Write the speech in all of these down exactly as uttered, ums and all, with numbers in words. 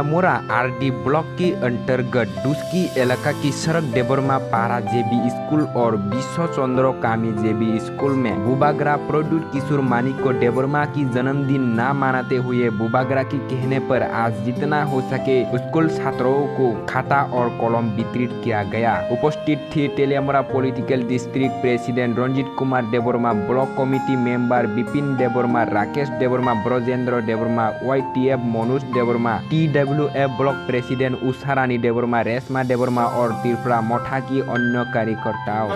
मोरा RD block की अंतर्गत डुस्की इलाका की सड़क देबरमा पारा जेबी स्कूल और विश्व चंद्र कामी जेबी स्कूल में बुबागरा प्रद्युत किशोर मानिक को देबरमा की जन्मदिन ना मनाते हुए बुबागरा की कहने पर आज जितना हो सके स्कूल छात्रों को खाता और कलम वितरित किया गया। उपस्थित थे Teliamura political district president Ranjit Kumar Debbarma, block committee member Bipin Debbarma, Rakesh Debbarma, Brajendra Debbarma, YTF Manoj Debbarma, TWF block president Usha Rani Debbarma, Reshma Debbarma और त्रिपुरा मोथा की अन्य कार्यकर्ताओं।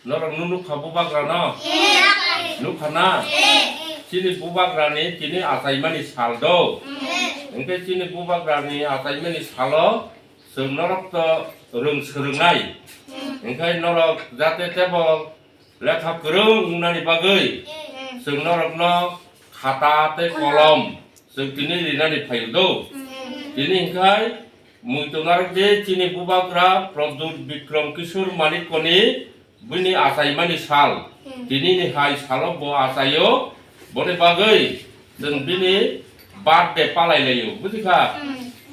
Norok nukha bubagra no? Nukha na? Chini bubagra ni tini achaimani sal do. Hwnkhe chini bubagra ni achaimani salo chwng norok to rwng swrwngnai. Hwnkhe norok jate tebo lekha kwrwng wngnani bagwi chwng norokno khata tei kolom chwng tini rinani phaio do. Tini hwnkhe muitu narwk di chini bubagra Pradyut Bikram Kishore Manikko ni bini achaimani sal. Tini ni hai salo bo achaio, boni bagwi chwng bini birthday palai laio, buji kha?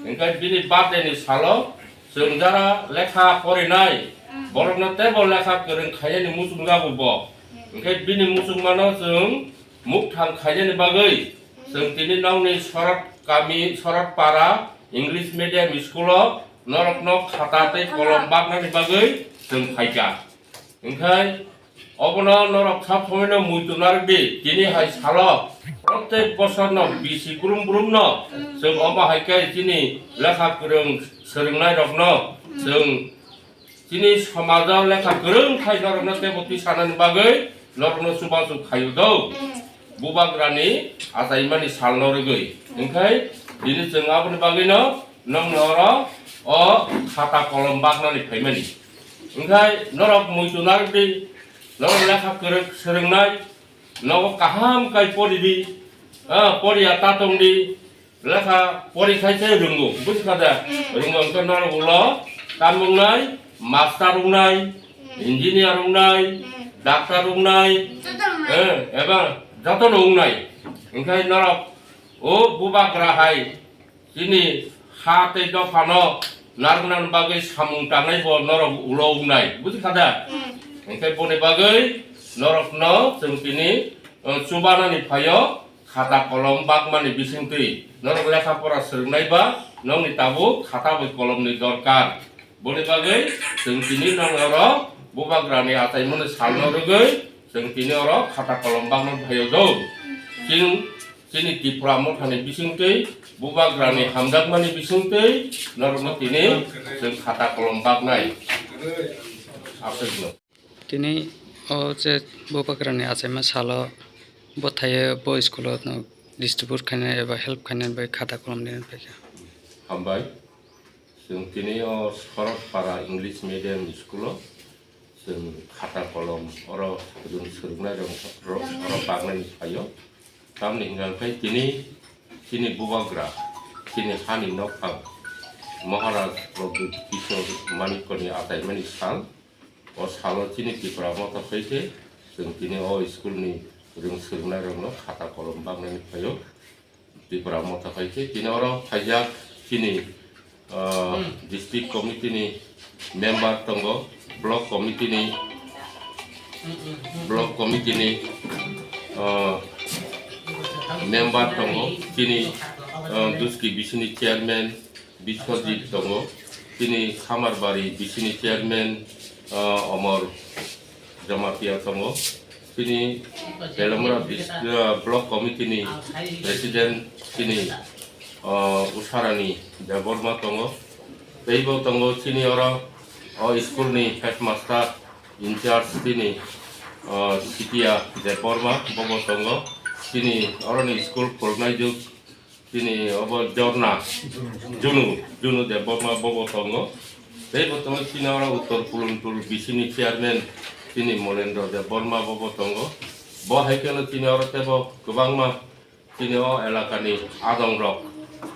Hwnkhe bini birthday ni salo chwng jara lekha porinai, borokno teibo lekha kwrwng khainani muchung jago bo. Hwnkhe bini muchungmano chwng mukthang khainani bagwi chwng tini nokni Sorot kami, Sorot para English medium school o norokno khata tei kolom baknani bagwi chwng phaikha. Hwnkhe obono norok sab somoino muitu narwk di, tini hai salo protek bosorno bisi brum brumno chwng omo hai khe chini lekha kwrwng swrwngnairokno chwng chini somajo lekha kwrwng khai norokno teibo twi sanani bagwi norokno chubachu khaio do. Bubagrani achaimani salno rwgwi. Hwnkhe tini chwng aboni bagwino nokno oro o khata kolom baknani phaimani. Hwnkhe norok muitu narwk di, norok lekha kwrwng swrwngnai, nogo kaham kai pori di, ah, poriya ta tong di, lekha pori khai se rwngo, buji kha da? Rwngo hwnkhe norok ulo tam wngnai, master wngnai, engineer wngnai, doctor wngnai, eh, eba jotono wngnai. Hwnkhe norok o bubagra hai chini ha tei dophano narwknani bagwi samung tangnai bo norok ulo wngnai, buji kha da? Hwnkhe boni bagwi norokno chwng tini, uh, chubanani phaio khata kolom bakmani bisingtwi norok lekha pora swrwngnai ba nokni tabuk khata bai kolomni dorkar. Boni bagwi chwng tini nokni oro bubagrani achaimani salno rwgwi chwng tini oro khata kolom bakna phaio do. Chwng chini Tipra mothani bisingtwi bubagrani hamjakmani bisingtwi norokno tini chwng khata kolom baknai. Aswkno. Tini o je bubagrani achaima salo bwthaiyo bo school-o no distribute khainai eba help khainani bai khata kolom nini phaikha. Hambai. Chwng tini o Sorotpara English Medium School-o chwng khata kolom oro chwng swrwngnai rok oro baknani phaio. Tamni hwnkha khe tini chini bubagra, chini hani nokphang Maharaj Pradyut Kishore Manikkoni achaimani sal. O salo chini Tipra motha phai khe chwng tini o school ni rwng swrwngnairokno khata kolom baknani phaio. Tipra motha phai khe tini oro phaijak chini, ah, district committee ni member tongo, block committee ni, block committee ni, ah, member tongo, chini, ah, Duski bisini chairman, Biswajit tongo, chini Khamarbari bisini chairman, ah, Omor Jamatia tongo, chini Telamura bis-, ah, block committee ni president chini, ah, Usharani Debbarma tongo, teibo tongo chini oro o school ni headmaster in charge chini, ah, Sitia Debbarma bobo tongo, chini oroni school khulnai juk Chini obo Jorna, Junu, Junu Debbarma bobo tongo. Tei bo tongo chini oro Uttor Puluntur bisini chairman chini Molendra Debbarma bobo tongo. Bo hai kheno chini oro tebo kwbangma Chini o elakani adongrok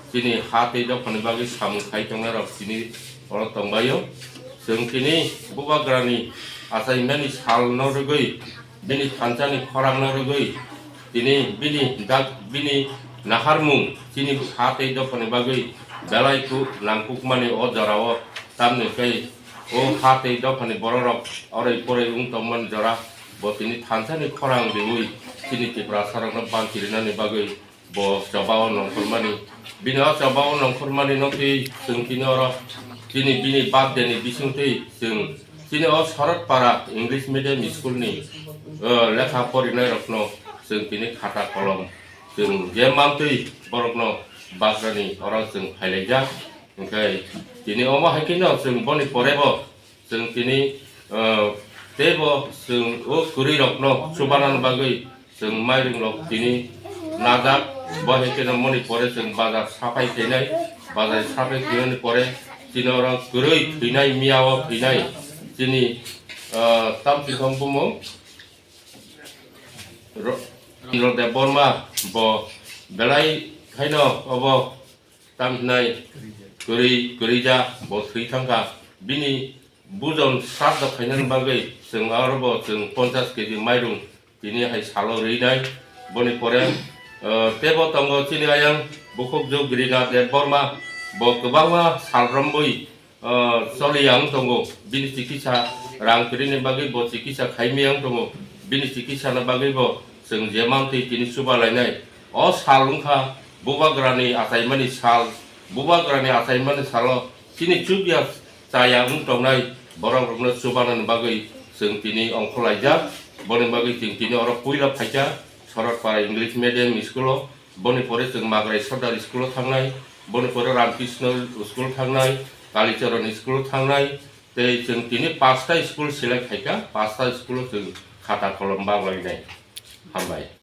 chini ha tei dophani bagwi samung khai tongnairok chini oro tongbaio. Chwng tini bubagrani achaimani salno rwgwi, bini thansani khorangno rwgwi, tini bini dak, bini naharmung chini ha tei dophani bagwi belai kuk nangkukmani o jorao, tamni hwnkhe o ha tei dophani bororok oroi poroi wng tongmani jora bo tini thansani khorang riui chini Tiprasarokno banchirinani bagwi bo chobao nongkhormani. Bini o chobao nongkhormani no twi chwng tini oro chini bini birthday ni bisingtwi chwng chini o Sorotpara English Medium School ni, o, lekha porinairokno chwng tini khata kolom chwng je mantwi borokno bagrani oro chwng phailaijak. Hwnkhe tini omo hai kheno chwng boni pore bo chwng tini, ah, teibo chwng o kwrwi rokno chubanani bagwi chwng mairum rok tini najak. Bo hai kheno moni pore chwng bazar saphai khainai, bazar saphai khainani pore chini oro kwrwi thwinai, miya o thwinai chini, ah, tamchithom bumung Ro-, Randro Debbarma bo belai khaino obo tam hinai kwrwi, kwrwija bo thwi thangkha. Bini bujon sraddho khainani bagwi chwng aro bo chwng ponchash kg mairung tini hai salo rwi nai. Boni pore, eh, teibo tongo chini ayang bukhukjwk Rina Debbarma, bo kwbangma sal romwi, eh, choli ya wng tongo. Bini chikitsa rang kwrwini bagwi bo chikitsa khaimya wng tongo. Bini chikitsani bagwi bo chwng je mantwi tini chuba lainai. O sal wngkha bubagrani achaimani sal. Bubagrani achaimani salo chini chukya chaya wng tongnai borok rokno chubanani bagwi chwng tini ongkhorlaijak. Boni bagwi chwng tini oro puila phaikha Sorotpara English Medium School o. Boni pore chwng Magrai Sordar School o thangnai. Boni pore Ramkrishna School thangnai, Kalicharan School thangnai. Tei chwng tini pasta school select khaikha, pasta school o chwng khata kolom baglainai. Hambai.